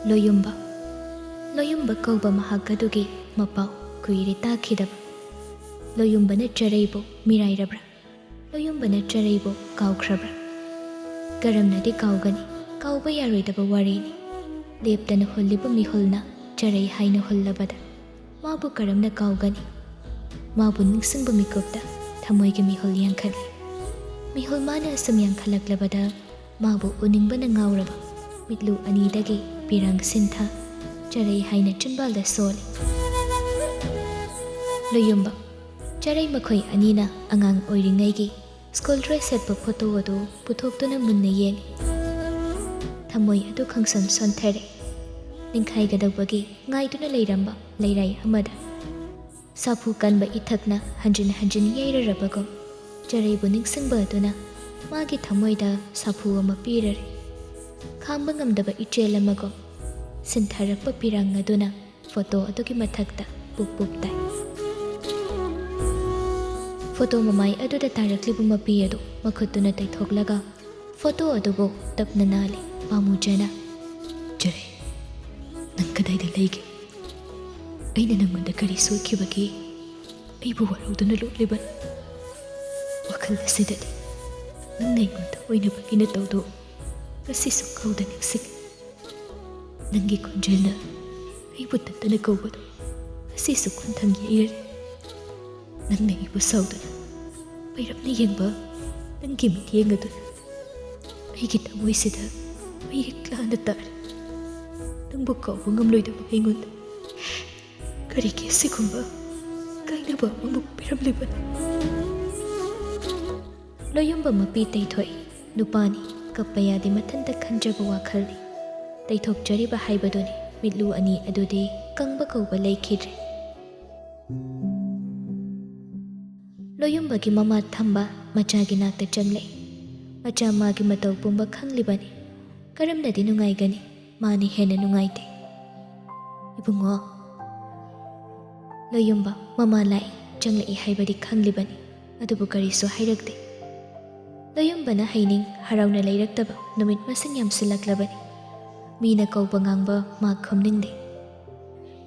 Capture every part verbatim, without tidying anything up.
ꯂꯣꯌꯨꯝꯕ꯫ ꯂꯣꯌꯨꯝꯕ ꯀꯧꯕ ꯃꯍꯥꯛ ꯑꯗꯨꯒꯤ ꯃꯄꯥꯎ ꯀꯨꯏꯔꯦ ꯇꯥꯈꯤꯗꯕ꯫ ꯂꯣꯌꯨꯝꯕꯅ ꯆꯔꯩꯕꯨ ꯃꯤꯔꯥꯏꯔꯕ꯭ꯔꯥ? ꯂꯣꯌꯨꯝꯕꯅ ꯆꯔꯩꯕꯨ ꯀꯥꯎꯈ꯭ꯔꯕ꯭ꯔꯥ? ꯀꯔꯝꯅꯗꯤ ꯀꯥꯎꯒꯅꯤ? ꯀꯥꯎꯕ ꯌꯥꯔꯣꯏꯗꯕ ꯋꯥꯔꯤꯅꯤ꯫ ꯂꯦꯞꯇꯅ ꯍꯨꯜꯂꯤꯕ ꯃꯤꯍꯨꯜꯅ ꯆꯔꯩ ꯍꯥꯏꯅ ꯍꯨꯜꯂꯕꯗ ꯃꯥꯕꯨ ꯀꯔꯝꯅ ꯀꯥꯎꯒꯅꯤ? ꯃꯥꯕꯨ ꯅꯤꯡꯁꯤꯡꯕ ꯃꯤꯀꯨꯞꯇ ꯊꯃꯣꯏꯒꯤ ꯃꯤꯍꯨꯜ ꯌꯥꯡꯈꯠꯂꯤ꯫ ꯃꯤꯍꯨꯜ ꯃꯥꯅ ꯑꯁꯨꯝ ꯌꯥꯡꯈꯠꯂꯛꯂꯕꯗ ꯃꯥꯕꯨ ꯎꯅꯤꯡꯕꯅ ꯉꯥꯎꯔꯕ ꯃꯤꯠꯂꯨ ꯑꯅꯤꯗꯒꯤ ꯄꯤꯔꯥꯡ ꯁꯤꯟꯊ ꯆꯔꯩ ꯍꯥꯏꯅ ꯆꯤꯟꯕꯥꯜꯗ ꯁꯣꯜꯂꯤ꯫ ꯂꯣꯌꯨꯝꯕ꯫ ꯆꯔꯩ ꯃꯈꯣꯏ ꯑꯅꯤꯅ ꯑꯉꯥꯡ ꯑꯣꯏꯔꯤꯉꯩꯒꯤ ꯁ꯭ꯀꯨꯜ ꯗ꯭ꯔꯦꯁ ꯁꯦꯠꯄ ꯐꯣꯇꯣ ꯑꯗꯨ ꯄꯨꯊꯣꯛꯇꯨꯅ ꯃꯨꯟꯅ ꯌꯦꯡꯂꯤ꯫ ꯊꯃꯣꯏ ꯑꯗꯨ ꯈꯪꯁꯣꯟ ꯁꯣꯟꯊꯔꯦ꯫ ꯅꯤꯡꯈꯥꯏꯒꯗꯧꯕꯒꯤ ꯉꯥꯏꯗꯨꯅ ꯂꯩꯔꯝꯕ ꯂꯩꯔꯥꯏ ꯑꯃꯗ ꯁꯥꯐꯨ ꯀꯟꯕ ꯏꯊꯛꯅ ꯍꯟꯖꯤꯟ ꯍꯟꯖꯤꯟ ꯌꯩꯔꯔꯕꯒꯨꯝ, ꯆꯔꯩꯕꯨ ꯅꯤꯡꯁꯤꯡꯕ ꯑꯗꯨꯅ ꯃꯥꯒꯤ ꯊꯃꯣꯏꯗ ꯁꯥꯐꯨ ꯑꯃ ꯄꯤꯔꯔꯦ꯫ ꯈꯥꯡꯕ ꯉꯝꯗꯕ ꯏꯆꯦꯜ ꯑꯃꯒꯨꯝ ꯁꯤꯟꯊꯔꯛꯄ ꯄꯤꯔꯥꯡ ꯑꯗꯨꯅ ꯐꯣꯇꯣ ꯑꯗꯨꯒꯤ ꯃꯊꯛꯇ ꯄꯨꯛ ꯄꯨꯛ ꯇꯥꯏ꯫ ꯐꯣꯇꯣ ꯃꯃꯥꯏ ꯑꯗꯨꯗ ꯇꯥꯔꯛꯂꯤꯕ ꯃꯄꯤ ꯑꯗꯨ ꯃꯈꯨꯠꯇꯨꯅ ꯇꯩꯊꯣꯛꯂꯒ ꯐꯣꯇꯣ ꯑꯗꯨꯕꯨ ꯇꯞꯅ ꯅꯥꯜꯂꯤ꯫ ꯄꯥꯝꯃꯨꯖꯅ, "ꯆꯔꯩ, ꯅꯪ ꯀꯗꯥꯏꯗ ꯂꯩꯒꯦ? ꯑꯩꯅ ꯅꯪꯉꯣꯟꯗ ꯀꯔꯤ ꯁꯣꯏꯈꯤꯕꯒꯦ? ꯑꯩꯕꯨ ꯋꯥꯔꯧꯗꯨꯅ ꯂꯣꯠꯂꯤꯕꯅꯤ꯫ ꯋꯥꯈꯜ ꯑꯁꯤꯗꯗꯤ ꯅꯪꯅ ꯑꯩꯉꯣꯟꯗ ꯑꯣꯏꯅꯕꯒꯤ ꯅꯇꯧꯗꯨ ꯉꯁꯤꯁꯨ ꯀꯧꯗ ꯅꯤꯡꯁꯤꯡꯉꯤ꯫ ꯅꯪꯒꯤ ꯈꯣꯟꯖꯦꯜꯅ ꯑꯩꯕꯨ ꯇꯠꯇꯅ ꯀꯧꯕꯗꯨ ꯉꯁꯤꯁꯨ ꯈꯣꯟꯊꯪ ꯌꯩꯔꯔꯦ꯫ ꯅꯪꯅ ꯑꯩꯕꯨ ꯁꯥꯎꯗꯅ ꯄꯩꯔꯞꯅ ꯌꯦꯡꯕ ꯅꯪꯒꯤ ꯃꯤꯠꯌꯦꯡ ꯑꯗꯨꯅ ꯑꯩꯒꯤ ꯊꯃꯣꯏꯁꯤꯗ ꯃꯩꯔꯤꯛ ꯂꯥꯅ ꯇꯥꯔꯦ꯫ ꯅꯪꯕꯨ ꯀꯥꯎꯕ ꯉꯝꯂꯣꯏꯗꯕ ꯑꯩꯉꯣꯟꯗ ꯀꯔꯤꯒꯤ ꯑꯁꯤꯒꯨꯝꯕ ꯀꯥꯏꯅꯕ ꯑꯃꯃꯨꯛ ꯄꯤꯔꯝꯂꯤꯕꯅꯣ?" ꯂꯣꯌꯨꯝꯕ ꯃꯄꯤ ꯇꯩꯊꯣꯛꯏ꯫ ꯅꯨꯄꯥꯅꯤ, ꯀꯞꯄ ꯌꯥꯗꯦ ꯃꯊꯟꯇ ꯈꯟꯖꯕ ꯋꯥꯈꯜꯅꯤ꯫ ꯇꯩꯊꯣꯛꯆꯔꯤꯕ ꯍꯥꯏꯕꯗꯨꯅꯤ꯫ ꯃꯤꯠꯂꯨ ꯑꯅꯤ ꯑꯗꯨꯗꯤ ꯀꯪꯕ ꯀꯧꯕ ꯂꯩꯈꯤꯗ꯭ꯔꯦ꯫ ꯂꯣꯌꯨꯝꯕꯒꯤ ꯃꯃꯥ ꯊꯝꯕ ꯃꯆꯥꯒꯤ ꯅꯥꯛꯇ ꯆꯪꯂꯛꯏ꯫ ꯃꯆꯥ ꯃꯥꯒꯤ ꯃꯇꯧ ꯄꯨꯝꯕ ꯈꯪꯂꯤꯕꯅꯤ꯫ ꯀꯔꯝꯅꯗꯤ ꯅꯨꯡꯉꯥꯏꯒꯅꯤ? ꯃꯥꯅ ꯍꯦꯟꯅ ꯅꯨꯡꯉꯥꯏꯇꯦ꯫ "ꯏꯕꯨꯡꯉꯣ꯫" ꯂꯣꯌꯨꯝꯕ ꯃꯃꯥ ꯂꯥꯛꯏ, ꯆꯪꯂꯛꯏ ꯍꯥꯏꯕꯗꯤ ꯈꯪꯂꯤꯕꯅꯤ, ꯑꯗꯨꯕꯨ ꯀꯔꯤꯁꯨ ꯍꯥꯏꯔꯛꯇꯦ꯫ ꯂꯣꯌꯨꯝꯕꯅ ꯍꯩꯅꯤꯡ ꯍꯔꯥꯎꯅ ꯂꯩꯔꯛꯇꯕ ꯅꯨꯃꯤꯠ ꯃꯁꯤꯡ ꯌꯥꯝꯁꯤꯜꯂꯛꯂꯕꯅꯤ꯫ ꯃꯤꯅ ꯀꯧꯕ ꯉꯥꯡꯕ ꯃꯥ ꯈꯨꯝꯅꯤꯡꯗꯦ꯫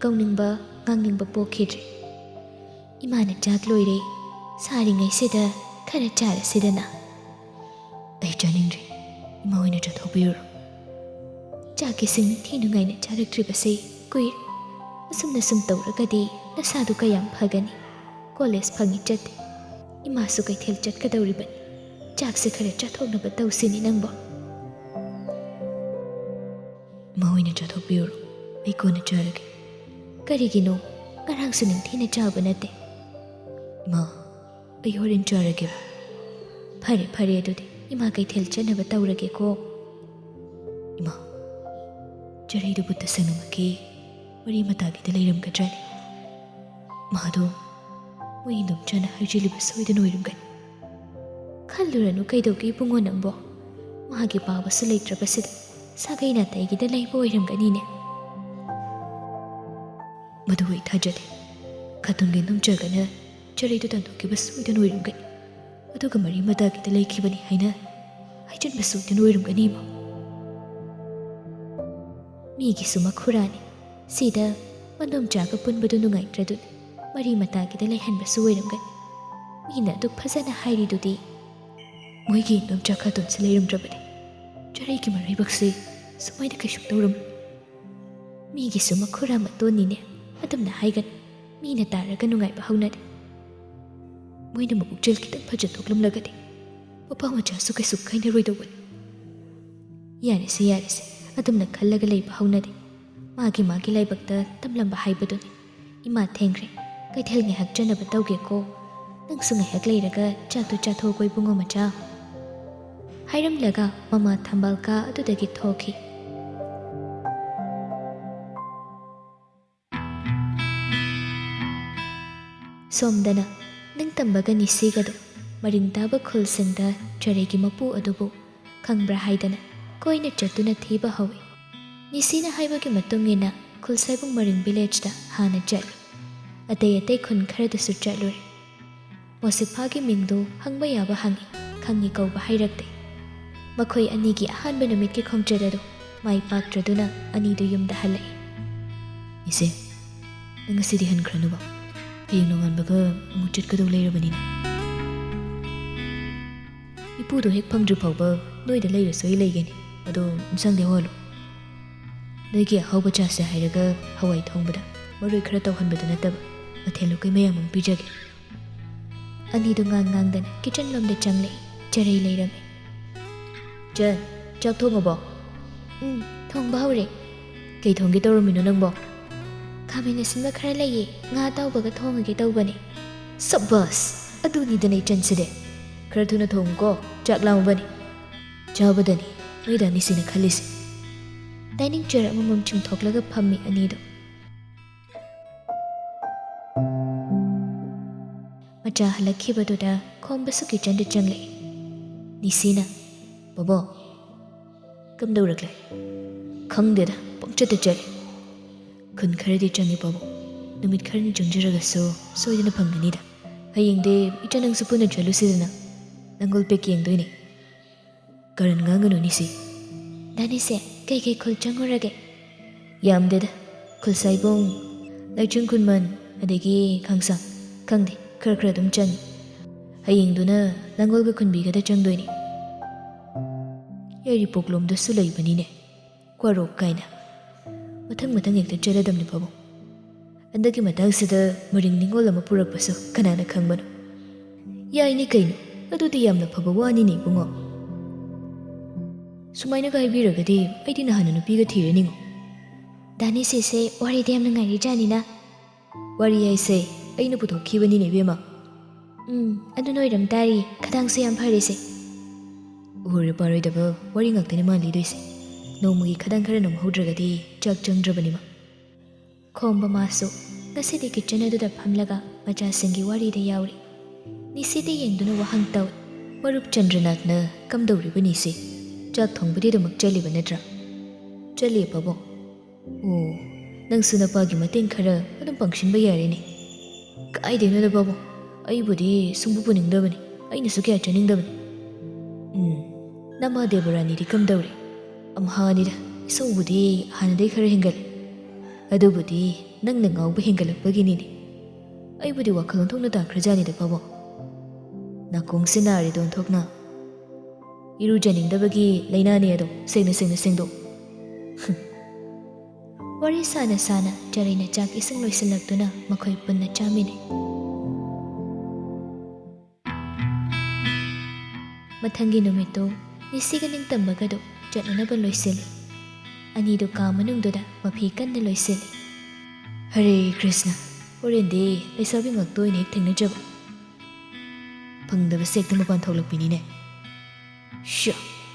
ꯀꯧꯅꯤꯡꯕ, ꯉꯥꯡꯅꯤꯡꯕ ꯄꯣꯛꯈꯤꯗ꯭ꯔꯦ꯫ "ꯏꯃꯥꯅ ꯆꯥꯛ ꯂꯣꯏꯔꯦ, ꯁꯥꯔꯤꯉꯩꯁꯤꯗ ꯈꯔ ꯆꯥꯔꯁꯤꯗꯅ?" "ꯑꯩ ꯆꯥꯅꯤꯡꯗ꯭ꯔꯦ, ꯏꯃꯥ ꯍꯣꯏꯅ ꯆꯥꯊꯣꯛꯄꯤꯔꯨꯔꯣ꯫ ꯆꯥꯛ ꯏꯁꯤꯡ ꯅꯤꯡꯊꯤ ꯅꯨꯡꯉꯥꯏꯅ ꯆꯥꯔꯛꯇ꯭ꯔꯤꯕꯁꯦ ꯀꯨꯏꯔꯦ꯫ ꯑꯁꯨꯝꯅ ꯁꯨꯝ ꯇꯧꯔꯒꯗꯤ ꯅꯁꯥꯗꯨ ꯀꯌꯥꯝ ꯐꯒꯅꯤ? ꯀꯣꯂꯦꯖ ꯐꯪꯉꯤ ꯆꯠꯇꯦ, ꯏꯃꯥꯁꯨ ꯀꯩꯊꯦꯜ ꯆꯠꯀꯗꯧꯔꯤꯕꯅꯤ꯫ ꯆꯥꯛꯁꯦ ꯈꯔ ꯆꯥꯊꯣꯛꯅꯕ ꯇꯧꯁꯤꯅꯦ ꯅꯪꯕꯣ꯫" "ꯏꯃꯥ ꯍꯣꯏꯅ ꯆꯥꯊꯣꯛꯄꯤꯔꯨꯔꯣ, ꯑꯩ ꯀꯣꯟꯅ ꯆꯥꯔꯒꯦ꯫" "ꯀꯔꯤꯒꯤꯅꯣ? ꯉꯔꯥꯡꯁꯨ ꯅꯤꯡꯊꯤꯅ ꯆꯥꯕ ꯅꯠꯇꯦ꯫" "ꯏꯃꯥ, ꯑꯩ ꯍꯣꯔꯦꯟ ꯆꯥꯔꯒꯦꯕ꯫" "ꯐꯔꯦ, ꯐꯔꯦ, ꯑꯗꯨꯗꯤ ꯏꯃꯥ ꯀꯩꯊꯦꯜ ꯆꯠꯅꯕ ꯇꯧꯔꯒꯦꯀꯣ꯫" "ꯏꯃꯥ, ꯆꯔꯩꯗꯨꯕꯨ ꯇꯁꯦꯡꯅꯃꯛꯀꯤ ꯃꯔꯤ ꯃꯇꯥꯒꯤꯗ ꯂꯩꯔꯝꯒꯗ꯭ꯔꯅꯦ? ꯃꯥꯗꯣ ꯃꯣꯏ ꯏꯟꯗꯣꯝꯆꯥꯅ ꯍꯥꯏꯖꯤꯜꯂꯤꯕ ꯁꯣꯏꯗꯅ ꯑꯣꯏꯔꯝꯒꯅꯤ꯫" "ꯈꯜꯂꯨꯔꯅꯨ, ꯀꯩꯗꯧꯒꯦ ꯏꯕꯨꯡꯉꯣ ꯅꯪꯕꯣ? ꯃꯥꯒꯤ ꯄꯥꯕꯁꯨ ꯂꯩꯇ꯭ꯔꯕꯁꯤꯗ ꯁꯥꯒꯩ ꯅꯥꯇꯩꯒꯤꯗ ꯂꯩꯕ ꯑꯣꯏꯔꯝꯒꯅꯤꯅꯦ꯫" "ꯃꯗꯨ ꯑꯩ ꯊꯥꯖꯗꯦ꯫ ꯈꯥꯇꯨꯟꯒꯤ ꯏꯟꯗꯣꯝꯆꯥꯒꯅ ꯆꯔꯩꯗꯨ ꯇꯥꯟꯊꯣꯛꯈꯤꯕ ꯁꯣꯏꯗꯅ ꯑꯣꯏꯔꯝꯒꯅꯤ꯫ ꯑꯗꯨꯒ ꯃꯔꯤ ꯃꯇꯥꯒꯤꯗ ꯂꯩꯈꯤꯕꯅꯤ ꯍꯥꯏꯅ ꯍꯥꯏꯖꯤꯟꯕ ꯁꯣꯏꯗꯅ ꯑꯣꯏꯔꯝꯒꯅꯤ, ꯏꯃꯥ꯫" "ꯃꯤꯒꯤꯁꯨ ꯃꯈꯨꯔꯥꯅꯤ꯫ ꯁꯤꯗ ꯃꯟꯗꯣꯝꯆꯥꯒ ꯄꯨꯟꯕꯗꯨ ꯅꯨꯡꯉꯥꯏꯇ꯭ꯔꯗꯨꯅ ꯃꯔꯤ ꯃꯇꯥꯒꯤꯗ ꯂꯩꯍꯟꯕꯁꯨ ꯑꯣꯏꯔꯝꯒꯅꯤ꯫ ꯃꯤꯅ ꯑꯗꯨꯛ ꯐꯖꯅ ꯍꯥꯏꯔꯤꯗꯨꯗꯤ꯫" "ꯃꯣꯏꯒꯤ ꯏꯟꯗꯣꯝꯆꯥ ꯈꯥꯇꯨꯟꯁꯤ ꯂꯩꯔꯝꯗ꯭ꯔꯕꯗꯤ ꯆꯔꯩꯒꯤ ꯃꯔꯥꯏꯕꯛꯁꯤ ꯁꯨꯃꯥꯏꯅ ꯀꯩꯁꯨ ꯇꯧꯔꯝꯂꯣꯏ꯫" "ꯃꯤꯒꯤꯁꯨ ꯃꯈꯨꯔꯥ ꯃꯇꯣꯟꯅꯤꯅꯦ, ꯑꯗꯨꯝꯅ ꯍꯥꯏꯒꯅꯨ꯫ ꯃꯤꯅ ꯇꯥꯔꯒ ꯅꯨꯡꯉꯥꯏꯕ ꯍꯧꯅꯗꯦ꯫ ꯃꯣꯏꯅ ꯃꯄꯨꯛꯆꯦꯜ ꯈꯤꯇꯪ ꯐꯖꯊꯣꯛꯂꯝꯂꯒꯗꯤ ꯃꯄꯥ ꯃꯆꯥꯁꯨ ꯀꯩꯁꯨ ꯀꯥꯏꯅꯔꯣꯏꯗꯧꯕꯅꯤ꯫" "ꯌꯥꯔꯦꯁꯦ, ꯌꯥꯔꯦꯁꯦ, ꯑꯗꯨꯝꯅ ꯈꯜꯂꯒ ꯂꯩꯕ ꯍꯧꯅꯗꯦ꯫ ꯃꯥꯒꯤ ꯃꯥꯒꯤ ꯂꯥꯏꯕꯛꯇ ꯇꯝꯂꯝꯕ ꯍꯥꯏꯕꯗꯨꯅꯤ꯫ ꯏꯃꯥ ꯊꯦꯡꯈ꯭ꯔꯦ, ꯀꯩꯊꯦꯜ ꯉꯥꯏꯍꯥꯛ ꯆꯠꯅꯕ ꯇꯧꯒꯦꯀꯣ꯫ ꯅꯪꯁꯨ ꯉꯥꯏꯍꯥꯛ ꯂꯩꯔꯒ ꯆꯥꯛꯇꯨ ꯆꯥꯊꯣꯛꯑꯣꯀꯣ ꯏꯕꯨꯡꯉꯣ ꯃꯆꯥ꯫" ꯍꯥꯏꯔꯝꯂꯒ ꯃꯃꯥ ꯊꯝꯕꯥꯜ ꯀꯥ ꯑꯗꯨꯗꯒꯤ ꯊꯣꯛꯈꯤ꯫ ꯁꯣꯝꯗꯅ ꯅꯤꯡꯇꯝꯕꯒ ꯅꯤꯁꯤꯒꯗꯣ ꯃꯔꯤꯡ ꯇꯥꯕ ꯈꯨꯜꯁꯤꯡꯗ ꯆꯔꯩꯒꯤ ꯃꯄꯨ ꯑꯗꯨꯕꯨ ꯈꯪꯕ꯭ꯔꯥ ꯍꯥꯏꯗꯅ ꯀꯣꯏꯅ ꯆꯠꯇꯨꯅ ꯊꯤꯕ ꯍꯧꯏ꯫ ꯅꯤꯁꯤꯅ ꯍꯥꯏꯕꯒꯤ ꯃꯇꯨꯡ ꯏꯟꯅ ꯈꯨꯜꯁꯥꯏꯕꯨꯡ ꯃꯔꯤꯡ ꯚꯤꯂꯦꯖꯇ ꯍꯥꯟꯅ ꯆꯠꯂꯤ꯫ ꯑꯇꯩ ꯑꯇꯩ ꯈꯨꯟ ꯈꯔꯗꯁꯨ ꯆꯠꯂꯨꯔꯦ꯫ ꯃꯣꯁꯤꯐꯥꯒꯤ ꯃꯤꯡꯗꯨ ꯍꯪꯕ ꯌꯥꯕ ꯍꯪꯏ, ꯈꯪꯏ ꯀꯧꯕ ꯍꯩꯔꯛꯇꯦ꯫ ꯃꯈꯣꯏ ꯑꯅꯤꯒꯤ ꯑꯍꯥꯟꯕ ꯅꯨꯃꯤꯠꯀꯤ ꯈꯣꯡꯆꯠ ꯑꯗꯨ ꯃꯥꯏ ꯄꯥꯛꯇ꯭ꯔꯗꯨꯅ ꯑꯅꯤꯗꯨ ꯌꯨꯝꯗ ꯍꯜꯂꯛꯏ꯫ "ꯏꯆꯦ, ꯅꯪ ꯉꯁꯤꯗꯤ ꯍꯟꯈ꯭ꯔꯅꯨꯕ꯫ ꯍꯌꯦꯡ ꯅꯣꯡꯉꯥꯟꯕꯒ ꯑꯃꯨꯛ ꯆꯠꯀꯗꯧ ꯂꯩꯔꯕꯅꯤꯅ꯫ ꯏꯄꯨꯗꯣ ꯍꯦꯛ ꯐꯪꯗ꯭ꯔꯤ ꯐꯥꯎꯕ ꯅꯣꯏꯗ ꯂꯩꯔꯁꯨ ꯑꯩ ꯂꯩꯒꯅꯤ꯫ ꯑꯗꯣ ꯏꯟꯁꯥꯡꯗꯤ ꯍꯧꯍꯜꯂꯨ꯫ ꯅꯣꯏꯒꯤ ꯑꯍꯥꯎꯕ ꯆꯥꯁꯦ ꯍꯥꯏꯔꯒ ꯍꯋꯥꯏ ꯊꯣꯡꯕꯗ ꯃꯔꯣꯏ ꯈꯔ ꯇꯧꯍꯟꯕꯗꯨ ꯅꯠꯇꯕ ꯃꯊꯦꯜ ꯂꯨꯀꯣꯏ ꯃꯌꯥꯝ ꯑꯃ ꯄꯤꯖꯒꯦ꯫" ꯑꯅꯤꯗꯨ ꯉꯥꯡ ꯉꯥꯡꯗꯅ ꯀꯤꯆꯟ ꯂꯣꯝꯗ ꯆꯪꯂꯛꯏ꯫ ꯆꯔꯩ ꯂꯩꯔꯝꯃꯤ꯫ "ꯆꯟ, ꯆꯥꯛ ꯊꯣꯡꯉꯕꯣ?" "ꯎꯝ, ꯊꯣꯡꯕ ꯍꯧꯔꯦ꯫" "ꯀꯩ ꯊꯣꯡꯒꯦ ꯇꯧꯔꯝꯃꯤꯅꯣ ꯅꯪꯕꯣ?" "ꯈꯥꯃꯦꯟ ꯑꯁꯤꯟꯕ ꯈꯔ ꯂꯩꯌꯦ, ꯉꯥ ꯑꯇꯥꯎꯕꯒ ꯊꯣꯡꯉꯒꯦ ꯇꯧꯕꯅꯦ꯫" "ꯁꯕꯥꯁ! ꯑꯗꯨꯅꯤꯗꯅ ꯏꯆꯟꯁꯤꯗꯤ꯫ ꯈꯔ ꯊꯨꯅ ꯊꯣꯡꯉꯨꯀꯣ, ꯆꯥꯛ ꯂꯥꯝꯃꯕꯅꯤ꯫" ꯆꯥꯕꯗꯅꯤ ꯅꯣꯏꯗ ꯅꯤꯁꯤꯅ ꯈꯜꯂꯤꯁꯦ꯫ ꯗꯥꯏꯅꯤꯡ ꯆꯤꯌꯔ ꯑꯃꯃꯝ ꯆꯤꯡꯊꯣꯛꯂꯒ ꯐꯝꯃꯤ ꯑꯅꯤꯗꯣ꯫ ꯃꯆꯥ ꯍꯜꯂꯛꯈꯤꯕꯗꯨꯗ ꯈꯣꯝꯕꯁꯨ ꯀꯤꯆꯟꯗ ꯆꯪꯂꯛꯏ꯫ ꯅꯤꯁꯤꯅ, "ꯕꯣꯕꯣ, ꯀꯝꯗꯧꯔꯛꯂꯦ?" "ꯈꯪꯗꯦꯗ, ꯄꯪꯆꯠꯇ ꯆꯠꯂꯤ꯫" "ꯈꯨꯟ ꯈꯔꯗꯤ ꯆꯪꯉꯤ ꯕꯣꯕꯣ꯫ ꯅꯨꯃꯤꯠ ꯈꯔꯅꯤ ꯆꯪꯖꯔꯒꯁꯨ ꯁꯣꯏꯗꯅ ꯐꯪꯒꯅꯤꯗ꯫ ꯍꯌꯦꯡꯗꯤ ꯏꯆꯟ ꯅꯪꯁꯨ ꯄꯨꯟꯅ ꯆꯠꯂꯨꯁꯤꯗꯅ꯫ ꯂꯥꯡꯒꯣꯜ ꯄꯤꯛ ꯌꯦꯡꯗꯣꯏꯅꯦ꯫" "ꯀꯔꯟ ꯉꯥꯡꯒꯅꯨ ꯅꯤꯁꯤ꯫" "ꯗꯥ ꯅꯤꯁꯤ, ꯀꯩꯀꯩ ꯈꯨꯜ ꯆꯪꯉꯨꯔꯒꯦ?" "ꯌꯥꯝꯗꯦꯗ꯫ ꯈꯨꯜꯁꯥꯏꯕꯨꯡ, ꯂꯥꯏꯆꯤꯡ ꯈꯨꯟꯃꯟ, ꯑꯗꯒꯤ ꯈꯥꯡꯁꯥꯡ꯫ ꯈꯪꯗꯦ, ꯈꯔ ꯈꯔ ꯑꯗꯨꯝ ꯆꯪꯉꯤ꯫ ꯍꯌꯦꯡꯗꯨꯅ ꯂꯥꯡꯒꯣꯜꯒ ꯈꯨꯟꯕꯤꯒꯗ ꯆꯪꯗꯣꯏꯅꯤ꯫" "ꯌꯥꯏꯔꯤꯄꯣꯛꯂꯣꯝꯗꯁꯨ ꯂꯩꯕꯅꯤꯅꯦ, ꯀ꯭ꯋꯥꯔꯣꯛ ꯀꯥꯏꯅ꯫ ꯃꯊꯪ ꯃꯊꯪ ꯍꯦꯛꯇ ꯆꯠꯂꯗꯝꯅꯤ ꯄꯥꯕꯨꯡ꯫ ꯍꯟꯗꯛꯀꯤ ꯃꯇꯥꯡꯁꯤꯗ ꯃꯔꯤꯡ ꯅꯤꯉꯣꯜ ꯑꯃ ꯄꯨꯔꯛꯄꯁꯨ ꯀꯅꯥꯅ ꯈꯪꯕꯅꯣ?" "ꯌꯥꯏꯅꯤ ꯀꯩꯅꯣ, ꯑꯗꯨꯗꯤ ꯌꯥꯝꯅ ꯐꯕ ꯋꯥꯅꯤꯅꯦ ꯏꯕꯨꯡꯉꯣ꯫ ꯁꯨꯃꯥꯏꯅꯒ ꯍꯥꯏꯕꯤꯔꯒꯗꯤ ꯑꯩꯗꯤ ꯅꯍꯥꯟꯅ ꯅꯨꯄꯤꯒ ꯊꯤꯔꯅꯤꯉꯣ꯫" "ꯗꯥ ꯅꯤꯁꯤꯁꯦ ꯋꯥꯔꯤꯗꯤ ꯌꯥꯝ ꯅꯨꯡꯉꯥꯏꯔꯤꯖꯥꯠꯅꯤꯅ꯫" "ꯋꯥꯔꯤ ꯍꯥꯏꯁꯦ ꯑꯩꯅ ꯄꯨꯊꯣꯛꯈꯤꯕꯅꯤꯅꯦ ꯏꯕꯦꯝꯃ꯫" "ꯎꯝ, ꯑꯗꯨꯅ ꯑꯣꯏꯔꯝ ꯇꯥꯔꯤ, ꯈꯗꯥꯡꯁꯨ ꯌꯥꯝ ꯐꯔꯤꯁꯦ꯫" ꯎꯍꯧꯔ ꯄꯥꯔꯣꯏꯗꯕ ꯋꯥꯔꯤ ꯉꯥꯛꯇꯅꯤ ꯃꯥ ꯂꯤꯗꯣꯏꯁꯦ꯫ ꯅꯣꯡꯃꯒꯤ ꯈꯗꯥꯡ ꯈꯔ ꯅꯣꯝꯍꯧꯗ꯭ꯔꯒꯗꯤ ꯆꯥꯛ ꯆꯪꯗ꯭ꯔꯕꯅꯤ ꯃꯥ꯫ ꯈꯣꯝꯕ ꯃꯥꯁꯨ ꯉꯁꯤꯗꯤ ꯀꯤꯠꯆꯟ ꯑꯗꯨꯗ ꯐꯝꯂꯒ ꯃꯆꯥꯁꯤꯡꯒꯤ ꯋꯥꯔꯤꯗ ꯌꯥꯎꯔꯤ꯫ ꯅꯤꯁꯤꯗ ꯌꯦꯡꯗꯨꯅ ꯋꯥꯍꯪ ꯇꯧꯏ꯫ "ꯃꯔꯨꯞ ꯆꯟꯗ꯭ꯔꯅꯥꯊꯅ ꯀꯝꯗꯧꯔꯤꯕ ꯅꯤꯁꯤ? ꯆꯥꯛ ꯊꯣꯡꯕꯗꯤ ꯑꯗꯨꯃꯛ ꯆꯠꯂꯤꯕ ꯅꯠꯇ꯭ꯔꯥ?" "ꯆꯠꯂꯤ ꯄꯥꯕꯨꯡ꯫" "ꯑꯣ, ꯅꯪꯁꯨ ꯅꯄꯥꯒꯤ ꯃꯇꯦꯡ ꯈꯔ ꯑꯗꯨꯝ ꯄꯥꯡꯁꯤꯟꯕ ꯌꯥꯔꯦꯅꯦ꯫" "ꯀꯥꯏꯗꯩꯅꯣꯗ ꯄꯥꯕꯨꯡ, ꯑꯩꯕꯨꯗꯤ ꯁꯨꯡꯄꯨ ꯄꯨꯅꯤꯡꯗꯕꯅꯤ, ꯑꯩꯅꯁꯨ ꯀꯌꯥ ꯆꯥꯅꯤꯡꯗꯕꯅꯤ꯫" "ꯎꯝ, ꯅꯃꯥ ꯗꯦꯕꯔꯥꯅꯤꯗꯤ ꯀꯝꯗꯧꯔꯤ?" "ꯑꯝꯍꯥꯅꯤꯗ, ꯏꯁꯧꯕꯨꯗꯤ ꯍꯥꯟꯅꯗꯩ ꯈꯔ ꯍꯦꯟꯒꯠꯂꯦ꯫ ꯑꯗꯨꯕꯨꯗꯤ ꯅꯪꯅ ꯉꯥꯎꯕ ꯍꯦꯟꯒꯠꯂꯛꯄꯒꯤꯅꯤꯅꯦ꯫ ꯑꯩꯕꯨꯗꯤ ꯋꯥꯈꯜ ꯑꯣꯟꯊꯣꯛꯅ ꯇꯥꯈ꯭ꯔꯖꯥꯠꯅꯤꯗ ꯄꯥꯕꯨꯡ꯫ ꯅꯥꯀꯣꯡꯁꯤ ꯅꯥꯔꯤꯗꯣ ꯑꯣꯟꯊꯣꯛꯅ꯫ ꯏꯔꯨꯖꯅꯤꯡꯗꯕꯒꯤ ꯂꯥꯏꯅꯥꯅꯦ ꯑꯗꯣ, ꯁꯦꯡꯅ ꯁꯦꯡꯅ ꯁꯦꯡꯗꯣꯛ꯫ ꯋꯥꯔꯤ ꯁꯥꯅ ꯁꯥꯅ ꯆꯔꯩꯅ ꯆꯥꯛ ꯏꯁꯤꯡ ꯂꯣꯏꯁꯤꯜꯂꯛꯇꯨꯅ ꯃꯈꯣꯏ ꯄꯨꯟꯅ ꯆꯥꯃꯤꯟꯅꯩ꯫ ꯃꯊꯪꯒꯤ ꯅꯨꯃꯤꯠꯇꯨ ꯅꯤꯁꯤꯒ ꯅꯤꯡꯇꯝꯕꯒꯗꯨ ꯆꯠꯅꯅꯕ ꯂꯣꯏꯁꯤꯜꯂꯤ꯫ ꯑꯅꯤꯗꯨ ꯀꯥ ꯃꯅꯨꯡꯗꯨꯗ ꯃꯐꯤ ꯀꯟꯅ ꯂꯣꯏꯁꯤꯜꯂꯤ꯫ ꯍꯔꯦ ꯀ꯭ꯔꯤꯁꯅ, ꯍꯣꯔꯦꯟꯗꯤ ꯂꯩꯁꯥꯕꯤ ꯉꯥꯛꯇ ꯑꯣꯏꯅ ꯍꯦꯛ ꯊꯦꯡꯅꯖꯕ꯫ ꯐꯪꯗꯕ ꯁꯦꯛꯇ ꯃꯄꯥꯟ ꯊꯣꯛꯂꯛꯄꯤꯅꯤꯅꯦ꯫ ꯁ꯭ꯌꯥ,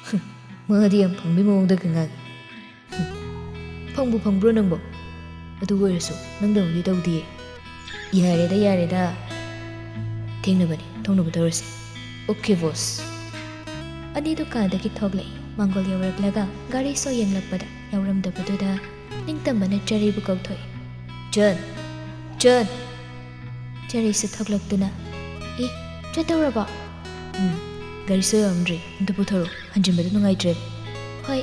ꯍꯨꯝ, ꯃꯥꯗꯤ ꯌꯥꯝ ꯐꯪꯕꯩ ꯃꯑꯣꯡꯗꯒ ꯉꯥꯡꯉꯤ꯫ ꯍꯨꯝ, ꯐꯪꯕꯨ ꯐꯪꯕ꯭ꯔꯣ ꯅꯪꯕꯣ? ꯑꯗꯨ ꯑꯣꯏꯔꯁꯨ ꯅꯪꯗꯧꯅꯗꯤ ꯇꯧꯗꯤꯌꯦ꯫ ꯌꯥꯔꯦꯗ, ꯌꯥꯔꯦꯗ꯫ ꯊꯦꯡꯅꯕꯅꯤ, ꯊꯣꯡꯅꯕ ꯇꯧꯔꯁꯤ꯫ ꯑꯣꯀꯦ ꯕꯣꯁ꯫ ꯑꯅꯤꯗꯨ ꯀꯥꯗꯒꯤ ꯊꯣꯛꯂꯛꯏ꯫ ꯃꯥꯡꯒꯣꯜ ꯌꯧꯔꯛꯂꯒ ꯒꯥꯔꯤ ꯁꯣ ꯌꯦꯡꯂꯛꯄꯗ ꯌꯥꯎꯔꯝꯗꯕꯗꯨꯗ ꯅꯤꯡꯇꯝꯕꯅ ꯆꯔꯩꯕꯨ ꯀꯧꯊꯣꯛꯏ꯫ ꯆꯟ! ꯆꯟ! ꯆꯔꯩꯁꯨ ꯊꯣꯛꯂꯛꯇꯨꯅ, "ꯑꯦ, ꯆꯠꯇꯧꯔꯕꯣ?" "ꯎꯝ, ꯒꯥꯔꯤ ꯁꯣ ꯌꯧꯔꯝꯗ꯭ꯔꯤ, ꯑꯝꯇ ꯄꯨꯊꯣꯔꯛꯑꯣ, ꯍꯟꯖꯤꯟꯕꯗ ꯅꯨꯡꯉꯥꯏꯇ꯭ꯔꯦꯕ꯫" "ꯍꯣꯏ꯫"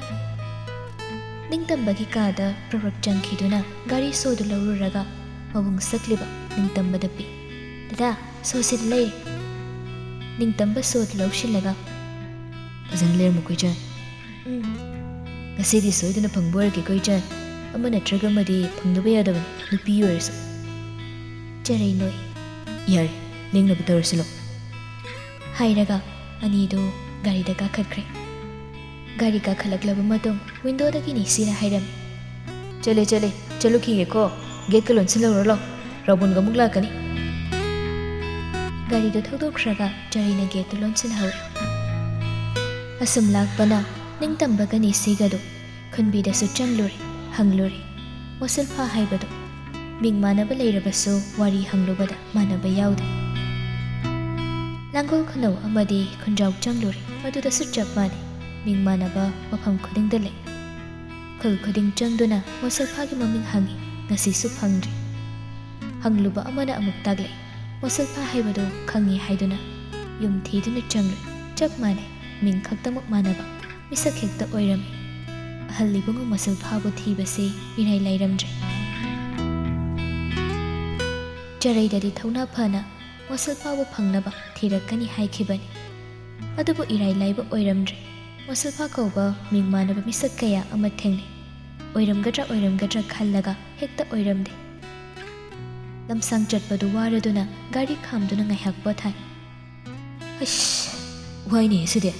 ꯅꯤꯡꯇꯝꯕꯒꯤ ꯀꯥꯗ ꯄ꯭ꯔꯞ ꯄ꯭ꯔꯞ ꯆꯪꯈꯤꯗꯨꯅ ꯒꯥꯔꯤ ꯁꯣꯗꯨ ꯂꯧꯔꯨꯔꯒ ꯃꯕꯨꯡ ꯁꯛꯂꯤꯕ ꯅꯤꯡꯇꯝꯕꯗ ꯄꯤ꯫ "ꯗꯗꯥ, ꯁꯣ ꯁꯤꯗ ꯂꯩꯔꯦ꯫" ꯅꯤꯡꯇꯝꯕ ꯁꯣꯗꯨ ꯂꯧꯁꯤꯜꯂꯒ, "ꯐꯖꯅ ꯂꯩꯔꯝꯃꯨꯀꯣ ꯏꯆꯟ꯫ ꯎꯝ꯫ ꯉꯁꯤꯗꯤ ꯁꯣꯏꯗꯅ ꯐꯪꯕ ꯑꯣꯏꯔꯒꯦꯀꯣ ꯏꯆꯟ꯫ ꯑꯃ ꯅꯠꯇ꯭ꯔꯒ ꯑꯃꯗꯤ ꯐꯪꯗꯕ ꯌꯥꯗꯕꯅꯤ, ꯅꯨꯄꯤ ꯑꯣꯏꯔꯁꯨ꯫" ꯆꯔꯩ ꯅꯣꯛꯏ꯫ "ꯌꯥꯔꯦ, ꯂꯦꯡꯅꯕ ꯇꯧꯔꯁꯤ ꯂꯥꯛꯑꯣ꯫" ꯍꯥꯏꯔꯒ ꯑꯅꯤꯗꯨ ꯒꯥꯔꯤꯗ ꯀꯥꯈꯠꯈ꯭ꯔꯦ꯫ ꯒꯥꯔꯤ ꯀꯥꯈꯠꯂꯛꯂꯕ ꯃꯇꯨꯡ ꯋꯤꯟꯗꯣꯗꯒꯤ ꯅꯤꯁꯤꯅ ꯍꯥꯏꯔꯝꯃꯤ꯫ "ꯆꯠꯂꯦ, ꯆꯠꯂꯦ, ꯆꯠꯂꯨꯈꯤꯒꯦꯀꯣ꯫ ꯒꯦꯠꯀ ꯂꯣꯟꯁꯤꯜꯍꯧꯔꯣ ꯂꯥꯎ꯫ ꯔꯥꯕꯣꯟꯒ ꯑꯃꯨꯛ ꯂꯥꯛꯀꯅꯤ꯫" ꯒꯥꯔꯤꯗꯨ ꯊꯧꯗꯣꯛꯈ꯭ꯔꯒ ꯆꯔꯩꯅ ꯒꯦꯠꯇꯨ ꯂꯣꯟꯁꯤꯟꯍꯧꯏ꯫ ꯑꯁꯨꯝ ꯂꯥꯛꯄꯅ ꯅꯤꯡꯇꯝꯕꯒ ꯅꯤꯁꯤꯒꯗꯨ ꯈꯨꯟꯕꯤꯗꯁꯨ ꯆꯪꯂꯨꯔꯦ, ꯍꯪꯂꯨꯔꯦ꯫ ꯃꯣꯁꯜꯐꯥ ꯍꯥꯏꯕꯗꯨ ꯃꯤꯡ ꯃꯥꯟꯅꯕ ꯂꯩꯔꯕꯁꯨ ꯋꯥꯔꯤ ꯍꯪꯂꯨꯕꯗ ꯃꯥꯟꯅꯕ ꯌꯥꯎꯗꯦ꯫ ꯂꯥꯡꯒꯣꯜ ꯈꯨꯅꯧ ꯑꯃꯗꯤ ꯈꯨꯟꯖꯥꯎ ꯆꯪꯂꯨꯔꯦ, ꯃꯗꯨꯗꯁꯨ ꯆꯞ ꯃꯥꯟꯅꯩ, ꯃꯤꯡ ꯃꯥꯟꯅꯕ ꯃꯐꯝ ꯈꯨꯗꯤꯡꯗ ꯂꯩ꯫ ꯈꯨꯜ ꯈꯨꯗꯤꯡ ꯆꯪꯗꯨꯅ ꯃꯣꯁꯜꯐꯥꯒꯤ ꯃꯃꯤꯡ ꯍꯪꯉꯤ, ꯉꯁꯤꯁꯨ ꯐꯪꯗ꯭ꯔꯤ꯫ ꯍꯪꯂꯨꯕ ꯑꯃꯅ ꯑꯃꯨꯛ ꯇꯥꯛꯂꯛꯏ, ꯃꯣꯁꯜꯐꯥ ꯍꯥꯏꯕꯗꯨ ꯈꯪꯉꯤ ꯍꯥꯏꯗꯨꯅ ꯌꯨꯝ ꯊꯤꯗꯨꯅ ꯆꯪꯂꯨꯏ, ꯆꯞ ꯃꯥꯟꯅꯩ, ꯃꯤꯡ ꯈꯛꯇꯃꯛ ꯃꯥꯟꯅꯕ꯫ ꯃꯤꯁꯛ ꯍꯦꯛꯇ ꯑꯣꯏꯔꯝꯃꯤ꯫ ꯑꯍꯜ ꯏꯕꯨꯡꯉꯣ ꯃꯣꯁꯜꯐꯥꯕꯨ ꯊꯤꯕꯁꯤ ꯏꯔꯥꯏ ꯂꯥꯏꯔꯝꯗ꯭ꯔꯦ꯫ ꯆꯔꯩꯗꯗꯤ ꯊꯧꯅꯥ ꯐꯅ ꯃꯣꯁꯜꯐꯥꯕꯨ ꯐꯪꯅꯕ ꯊꯤꯔꯛꯀꯅꯤ ꯍꯥꯏꯈꯤꯕꯅꯤ꯫ ꯑꯗꯨꯕꯨ ꯏꯔꯥꯏ ꯂꯥꯏꯕ ꯑꯣꯏꯔꯝꯗ꯭ꯔꯦ꯫ ꯃꯣꯁꯜꯐꯥ ꯀꯧꯕ ꯃꯤꯡ ꯃꯥꯟꯅꯕ ꯃꯤꯁꯛ ꯀꯌꯥ ꯑꯃ ꯊꯦꯡꯅꯩ꯫ ꯑꯣꯏꯔꯝꯒꯗ꯭ꯔꯥ ꯑꯣꯏꯔꯝꯒꯗ꯭ꯔꯥ ꯈꯜꯂꯒ ꯍꯦꯛꯇ ꯑꯣꯏꯔꯝꯗꯦ꯫ ꯂꯝꯁꯥꯡ ꯆꯠꯄꯗꯨ ꯋꯥꯔꯗꯨꯅ ꯒꯥꯔꯤ ꯈꯥꯝꯗꯨꯅ ꯉꯥꯏꯍꯥꯛ ꯄꯣꯊꯥꯏ꯫ ꯑꯁ, ꯋꯥꯏꯅꯦ ꯁꯤꯗꯤ꯫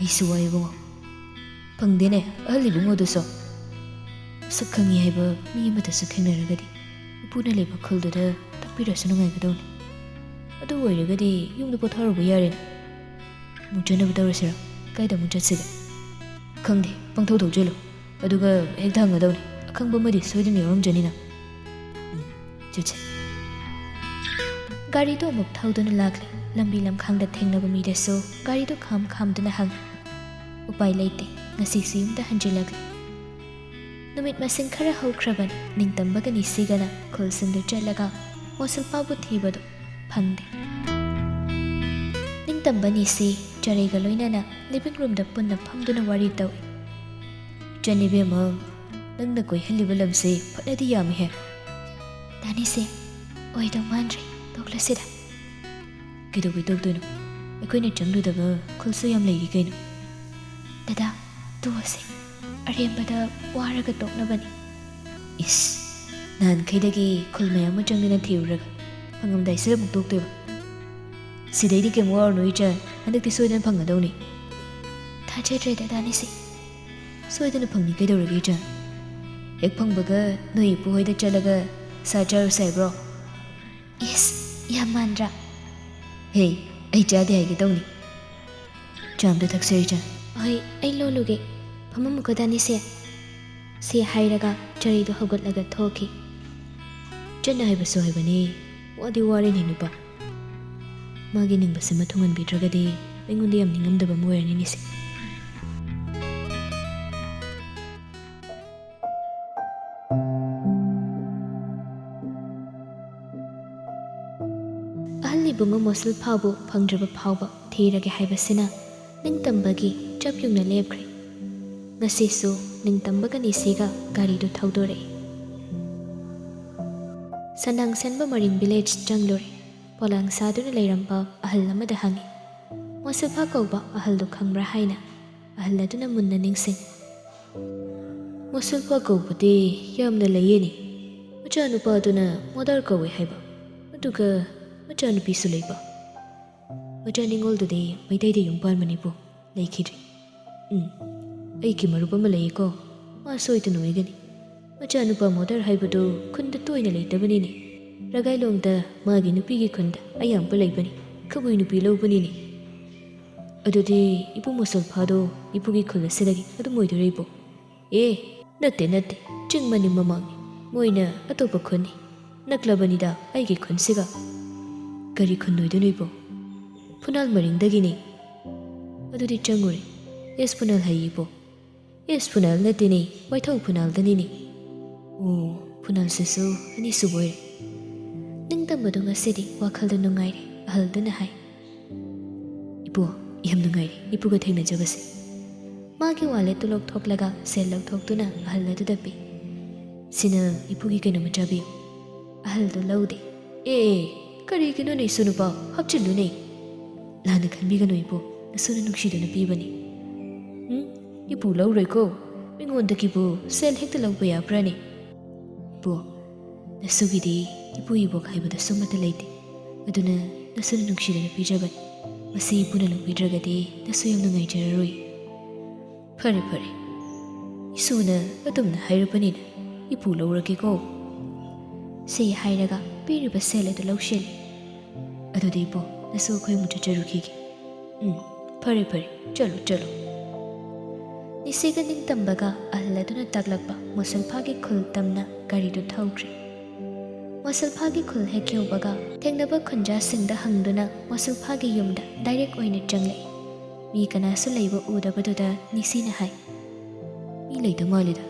ꯑꯩꯁꯨ ꯋꯥꯏ ꯏꯕꯨꯡꯉꯣ꯫ ꯐꯪꯗꯦꯅꯦ ꯑꯍꯜ ꯏꯕꯨꯡꯉꯣꯗꯨꯁꯨ꯫ ꯃꯁꯛ ꯈꯪꯉꯤ ꯍꯥꯏꯕ ꯃꯤ ꯑꯃꯗꯁꯨ ꯊꯦꯡꯅꯔꯒꯗꯤ ꯏꯄꯨꯅ ꯂꯩꯕ ꯈꯨꯜꯗꯨꯗ ꯇꯥꯛꯄꯤꯔꯁꯨ ꯅꯨꯡꯉꯥꯏꯒꯗꯧꯅꯤ꯫ ꯑꯗꯨ ꯑꯣꯏꯔꯒꯗꯤ ꯌꯨꯝꯗ ꯄꯣꯊꯥꯔꯨꯕ ꯌꯥꯔꯦꯅꯦ꯫ ꯑꯃꯨꯛ ꯆꯠꯅꯕ ꯇꯧꯔꯁꯤꯔꯣ? ꯀꯥꯏꯗ ꯑꯃꯨꯛ ꯆꯠꯁꯤꯒꯦ? ꯈꯪꯗꯦ, ꯄꯪꯊꯧ ꯊꯧꯖꯤꯜꯂꯨ꯫ ꯑꯗꯨꯒ ꯍꯦꯛꯇ ꯍꯪꯒꯗꯧꯅꯤ, ꯑꯈꯪꯕ ꯑꯃꯗꯤ ꯁꯣꯏꯗꯅ ꯌꯥꯎꯔꯝꯖꯅꯤꯅ꯫ ꯎꯝ, ꯆꯠꯁꯦ꯫ ꯒꯥꯔꯤꯗꯨ ꯑꯃꯨꯛ ꯊꯧꯗꯨꯅ ꯂꯥꯛꯂꯦ꯫ ꯂꯝꯕꯤ ꯂꯝꯈꯥꯡꯗ ꯊꯦꯡꯅꯕ ꯃꯤꯗꯁꯨ ꯒꯥꯔꯤꯗꯨ ꯈꯥꯝ ꯈꯥꯝꯗꯨꯅ ꯍꯪꯉꯤ꯫ ꯎꯄꯥꯏ ꯂꯩꯇꯦ, ꯉꯁꯤꯁꯨ ꯌꯨꯝꯗ ꯍꯟꯖꯤꯜꯂꯛꯂꯦ꯫ ꯅꯨꯃꯤꯠ ꯃꯁꯤꯡ ꯈꯔ ꯍꯧꯈ꯭ꯔꯕꯅꯤ꯫ ꯅꯤꯡꯇꯝꯕꯒ ꯅꯤꯁꯤꯒꯅ ꯈꯨꯜꯁꯤꯡꯗꯨ ꯆꯠꯂꯒ ꯃꯣꯁꯜꯄꯥꯕꯨ ꯊꯤꯕꯗꯨ ꯐꯪꯗꯦ꯫ ꯅꯤꯡꯇꯝꯕ ꯅꯤꯁꯤ ꯆꯔꯩꯒ ꯂꯣꯏꯅꯅ ꯂꯤꯚꯤꯡ ꯔꯨꯝꯗ ꯄꯨꯟꯅ ꯐꯝꯗꯨꯅ ꯋꯥꯔꯤ ꯇꯧꯏ꯫ "ꯏꯆꯟ ꯏꯕꯦꯝꯃ, ꯅꯪꯅ ꯀꯣꯏꯍꯜꯂꯤꯕ ꯂꯝꯁꯦ ꯐꯅꯗꯤ ꯌꯥꯝꯃꯤꯍꯦ꯫ ꯗꯥꯅꯤꯁꯦ, ꯑꯣꯏꯗꯧ ꯃꯥꯟꯗ꯭ꯔꯦ, ꯇꯣꯛꯂꯁꯤꯗ꯫" "ꯀꯩꯗꯧꯕꯩ ꯇꯣꯛꯇꯣꯏꯅꯣ? ꯑꯩꯈꯣꯏꯅ ꯆꯪꯂꯨꯗꯕ ꯈꯨꯜꯁꯨ ꯌꯥꯝ ꯂꯩꯔꯤ ꯀꯩꯅꯣ꯫" "ꯗꯗꯥ, ꯇꯣꯛꯑꯁꯦ꯫ ꯑꯔꯦꯝꯕꯗ ꯋꯥꯔꯒ ꯇꯣꯛꯅꯕꯅꯤ꯫" "ꯏꯁ, ꯅꯍꯥꯟꯈꯩꯗꯒꯤ ꯈꯨꯜ ꯃꯌꯥꯝ ꯑꯃ ꯆꯪꯗꯅ ꯊꯤꯔꯨꯔꯒ ꯐꯪꯉꯝꯗꯥꯏꯁꯤꯗ ꯑꯃꯨꯛ ꯇꯣꯛꯇꯣꯏꯕ? ꯁꯤꯗꯩꯗꯤ ꯀꯩꯝ ꯋꯥꯔꯨꯅꯨ ꯏꯆꯟ, ꯍꯟꯗꯛꯇꯤ ꯁꯣꯏꯗꯅ ꯐꯪꯒꯗꯧꯅꯤ꯫" "ꯊꯥꯖꯗ꯭ꯔꯦ ꯗꯗꯥꯅꯤꯁꯦ꯫" "ꯁꯣꯏꯗꯅ ꯐꯪꯅꯤ, ꯀꯩꯗꯧꯔꯒꯦ ꯏꯆꯟ? ꯍꯦꯛ ꯐꯪꯕꯒ ꯅꯣꯏ ꯏꯄꯨ ꯍꯣꯏꯗ ꯆꯠꯂꯒ ꯁꯥ ꯆꯥꯔꯨꯁꯦ ꯍꯥꯏꯕ꯭ꯔꯣ?" "ꯏꯁ, ꯌꯥꯝ ꯃꯥꯟꯗ꯭ꯔꯥ?" "ꯍꯦ, ꯑꯩ ꯆꯥꯗꯦ ꯍꯥꯏꯒꯦ ꯇꯧꯅꯤ꯫ ꯆꯥ ꯑꯝꯇ ꯊꯛꯁꯤꯔ ꯏꯆꯟ?" "ꯍꯣꯏ, ꯑꯩ ꯂꯣꯜꯂꯨꯒꯦ꯫ ꯐꯝꯃꯝꯃꯨꯀꯣ ꯗꯥꯅꯤꯁꯦ꯫" ꯁꯤ ꯍꯥꯏꯔꯒ ꯆꯔꯩꯗꯨ ꯍꯧꯒꯠꯂꯒ ꯊꯣꯛꯈꯤ꯫ ꯏꯆꯟꯅ ꯍꯥꯏꯕꯁꯨ ꯍꯥꯏꯕꯅꯤ, ꯋꯥꯗꯤ ꯋꯥꯔꯦꯅꯦ ꯅꯨꯄꯥ꯫ ꯃꯥꯒꯤ ꯅꯤꯡꯕꯁꯤꯃ ꯊꯨꯡꯍꯟꯕꯤꯗ꯭ꯔꯒꯗꯤ ꯑꯩꯉꯣꯟꯗ ꯌꯥꯝ ꯅꯤꯡꯉꯝꯗꯕ ꯑꯃ ꯑꯣꯏꯔꯅꯤꯅꯦ ꯁꯦ꯫ ꯑꯍꯜ ꯏꯕꯨꯡꯉꯣ ꯃꯣꯁꯜ ꯐꯥꯎꯕꯨ ꯐꯪꯗ꯭ꯔꯕ ꯐꯥꯎꯕ ꯊꯤꯔꯒꯦ ꯍꯥꯏꯕꯁꯤꯅ ꯅꯤꯡꯇꯝꯕꯒꯤ ꯆꯞ ꯌꯨꯡꯅ ꯂꯦꯞꯈ꯭ꯔꯦ꯫ ꯉꯁꯤꯁꯨ ꯅꯤꯡꯇꯝꯕꯒ ꯅꯤꯁꯤꯒ ꯒꯥꯔꯤꯗꯨ ꯊꯧꯗꯣꯔꯛꯏ꯫ ꯁꯟꯗꯥꯡ ꯁꯦꯟꯕ ꯃꯔꯤꯡ ꯚꯤꯂꯦꯖ ꯆꯪꯂꯨꯔꯦ꯫ ꯄꯣꯂꯥꯡ ꯁꯥꯗꯨꯅ ꯂꯩꯔꯝꯕ ꯑꯍꯜ ꯑꯃꯗ ꯍꯪꯉꯤ꯫ ꯃꯣꯁꯜꯐꯥ ꯀꯧꯕ ꯑꯍꯜꯗꯨ ꯈꯪꯕ꯭ꯔꯥ ꯍꯥꯏꯅ꯫ ꯑꯍꯜ ꯑꯗꯨꯅ ꯃꯨꯟꯅ ꯅꯤꯡꯁꯤꯡ꯫ ꯃꯣꯁꯜꯐꯥ ꯀꯧꯕꯗꯤ ꯌꯥꯝꯅ ꯂꯩꯌꯦꯅꯦ꯫ ꯃꯆꯥꯅꯨꯄꯥꯗꯨꯅ ꯃꯣꯗꯥꯔ ꯀꯧꯋꯦ ꯍꯥꯏꯕ, ꯑꯗꯨꯒ ꯃꯆꯥꯅꯨꯄꯤꯁꯨ ꯂꯩꯕ꯫ ꯃꯆꯥ ꯅꯤꯉꯣꯜꯗꯨꯗꯤ ꯃꯩꯇꯩꯗ ꯌꯨꯝ ꯄꯥꯟꯕꯅꯤꯕꯨ ꯂꯩꯈꯤꯗ꯭ꯔꯦ꯫ ꯎꯝ, ꯑꯩꯒꯤ ꯃꯔꯨꯞ ꯑꯃ ꯂꯩꯌꯦꯀꯣ, ꯃꯥ ꯁꯣꯏꯗꯅ ꯑꯣꯏꯒꯅꯤ꯫ ꯃꯆꯥꯅꯨꯄꯥ ꯃꯣꯗꯥꯔ ꯍꯥꯏꯕꯗꯨ ꯈꯨꯟꯗ ꯇꯣꯏꯅ ꯂꯩꯇꯕꯅꯤꯅꯦ꯫ ꯔꯒꯥꯏꯂꯣꯡꯗ ꯃꯥꯒꯤ ꯅꯨꯄꯤꯒꯤ ꯈꯨꯟꯗ ꯑꯌꯥꯝꯕ ꯂꯩꯕꯅꯤ, ꯀꯕꯨꯏ ꯅꯨꯄꯤ ꯂꯧꯕꯅꯤꯅꯦ꯫ ꯑꯗꯨꯗꯤ ꯏꯄꯨ ꯃꯣꯁꯜꯐꯥꯗꯣ ꯏꯄꯨꯒꯤ ꯈꯨꯜ ꯑꯁꯤꯗꯒꯤ ꯑꯗꯨꯝ ꯑꯣꯏꯗꯣꯏꯔꯤꯕꯣ? ꯑꯦ, ꯅꯠꯇꯦ, ꯅꯠꯇꯦ, ꯆꯤꯡ ꯃꯅꯤꯡ ꯃꯃꯥꯡꯅꯤ, ꯃꯣꯏꯅ ꯑꯇꯣꯞꯄ ꯈꯨꯟꯅꯤ꯫ ꯅꯛꯂꯕꯅꯤꯗ ꯑꯩꯒꯤ ꯈꯨꯟꯁꯤꯒ꯫ ꯀꯔꯤ ꯈꯨꯟ ꯑꯣꯏꯗꯣꯏꯅꯣ ꯏꯕꯣ? ꯐꯨꯅꯥꯜ ꯃꯔꯤꯡꯗꯒꯤꯅꯤ꯫ ꯑꯗꯨꯗꯤ ꯆꯪꯉꯨꯔꯦ꯫ ꯑꯦꯁ ꯐꯨꯅꯥꯜ ꯍꯥꯏꯌꯦ ꯏꯕꯣ꯫ ꯑꯦꯁ ꯐꯨꯅꯥꯜ ꯅꯠꯇꯦꯅꯦ, ꯋꯥꯏꯊꯧ ꯐꯨꯅꯥꯜꯗꯅꯤꯅꯦ꯫ ꯑꯣ, ꯐꯨꯅꯥꯜꯁꯤꯁꯨ ꯑꯅꯤꯁꯨꯕ ꯑꯣꯏꯔꯦ꯫ ꯅꯤꯡꯇꯝꯕꯗꯨ ꯉꯁꯤꯗꯤ ꯋꯥꯈꯜꯗ ꯅꯨꯡꯉꯥꯏꯔꯦ, ꯑꯍꯜꯗꯨꯅ ꯍꯥꯏ꯫ ꯏꯄꯨ, ꯌꯥꯝ ꯅꯨꯡꯉꯥꯏꯔꯦ ꯏꯄꯨꯒ ꯊꯦꯡꯅꯖꯕꯁꯦ꯫ ꯃꯥꯒꯤ ꯋꯥꯂꯦꯠꯇꯨ ꯂꯧꯊꯣꯛꯂꯒ ꯁꯦꯜ ꯂꯧꯊꯣꯛꯇꯨꯅ ꯑꯍꯜ ꯑꯗꯨꯗ ꯄꯤ꯫ ꯁꯤꯅ ꯏꯄꯨꯒꯤ ꯀꯩꯅꯣꯝꯃ ꯆꯥꯕꯤꯌꯨ꯫ ꯑꯍꯜꯗꯨ ꯂꯧꯗꯦ꯫ ꯑꯦ, ꯀꯔꯤꯒꯤꯅꯣꯅꯦ ꯏꯁꯨ ꯅꯨꯄꯥ? ꯍꯥꯞꯆꯤꯜꯂꯨꯅꯦ꯫ ꯂꯥꯟꯅ ꯈꯟꯕꯤꯒꯅꯨ ꯏꯄꯨ, ꯅꯁꯨꯅ ꯅꯨꯡꯁꯤꯗꯨꯅ ꯄꯤꯕꯅꯤ꯫ ꯎꯝ, ꯏꯄꯨ ꯂꯧꯔꯣꯏꯀꯣ꯫ ꯃꯤꯉꯣꯟꯗꯒꯤꯕꯨ ꯁꯦꯜ ꯍꯦꯛꯇ ꯂꯧꯕ ꯌꯥꯕ꯭ꯔꯥꯅꯦ? ꯏꯄꯨ, ꯅꯁꯨꯒꯤꯗꯤ ꯏꯄꯨ ꯏꯕꯣꯛ ꯍꯥꯏꯕꯗꯁꯨ ꯑꯃꯠꯇ ꯂꯩꯇꯦ꯫ ꯑꯗꯨꯅ ꯅꯁꯨꯅ ꯅꯨꯡꯁꯤꯗꯨꯅ ꯄꯤꯖꯕꯅꯤ꯫ ꯃꯁꯤ ꯏꯄꯨꯅ ꯂꯧꯕꯤꯗ꯭ꯔꯒꯗꯤ ꯅꯁꯨ ꯌꯥꯝ ꯅꯨꯡꯉꯥꯏꯖꯔꯔꯣꯏ꯫ ꯐꯔꯦ, ꯐꯔꯦ꯫ ꯏꯁꯨꯅ ꯑꯗꯨꯝꯅ ꯍꯥꯏꯔꯕꯅꯤꯅ ꯏꯄꯨ ꯂꯧꯔꯒꯦꯀꯣ꯫ ꯁꯤ ꯍꯥꯏꯔꯒ ꯄꯤꯔꯤꯕ ꯁꯦꯜ ꯑꯗꯨ ꯂꯧꯁꯤꯜꯂꯤ꯫ ꯑꯗꯨꯗꯤ ꯏꯄꯨ, ꯅꯁꯨ ꯑꯩꯈꯣꯏ ꯑꯃꯨꯛ ꯆꯠꯆꯔꯨꯈꯤꯒꯦ꯫ ꯎꯝ, ꯐꯔꯦ, ꯐꯔꯦ, ꯆꯠꯂꯣ, ꯆꯠꯂꯣ꯫ ꯅꯤꯁꯤꯒ ꯅꯤꯡꯇꯝꯕꯒ ꯑꯍꯜ ꯑꯗꯨꯅ ꯇꯥꯛꯂꯛꯄ ꯃꯣꯁꯜꯐꯥꯒꯤ ꯈꯨꯜ ꯇꯝꯅ ꯒꯥꯔꯤꯗꯨ ꯊꯧꯈ꯭ꯔꯦ꯫ ꯃꯣꯁꯜꯐꯥꯒꯤ ꯈꯨꯜ ꯍꯦꯛ ꯌꯧꯕꯒ ꯊꯦꯡꯅꯕ ꯈꯨꯟꯖꯥꯁꯤꯡꯗ ꯍꯪꯗꯨꯅ ꯃꯣꯁꯜꯐꯥꯒꯤ ꯌꯨꯝꯗ ꯗꯥꯏꯔꯦꯛ ꯑꯣꯏꯅ ꯆꯪꯂꯛꯏ꯫ ꯃꯤ ꯀꯅꯥꯁꯨ ꯂꯩꯕ ꯎꯗꯕꯗꯨꯗ ꯅꯤꯁꯤꯅ ꯍꯥꯏ, "ꯃꯤ ꯂꯩꯇ ꯃꯥꯜꯂꯤꯗ,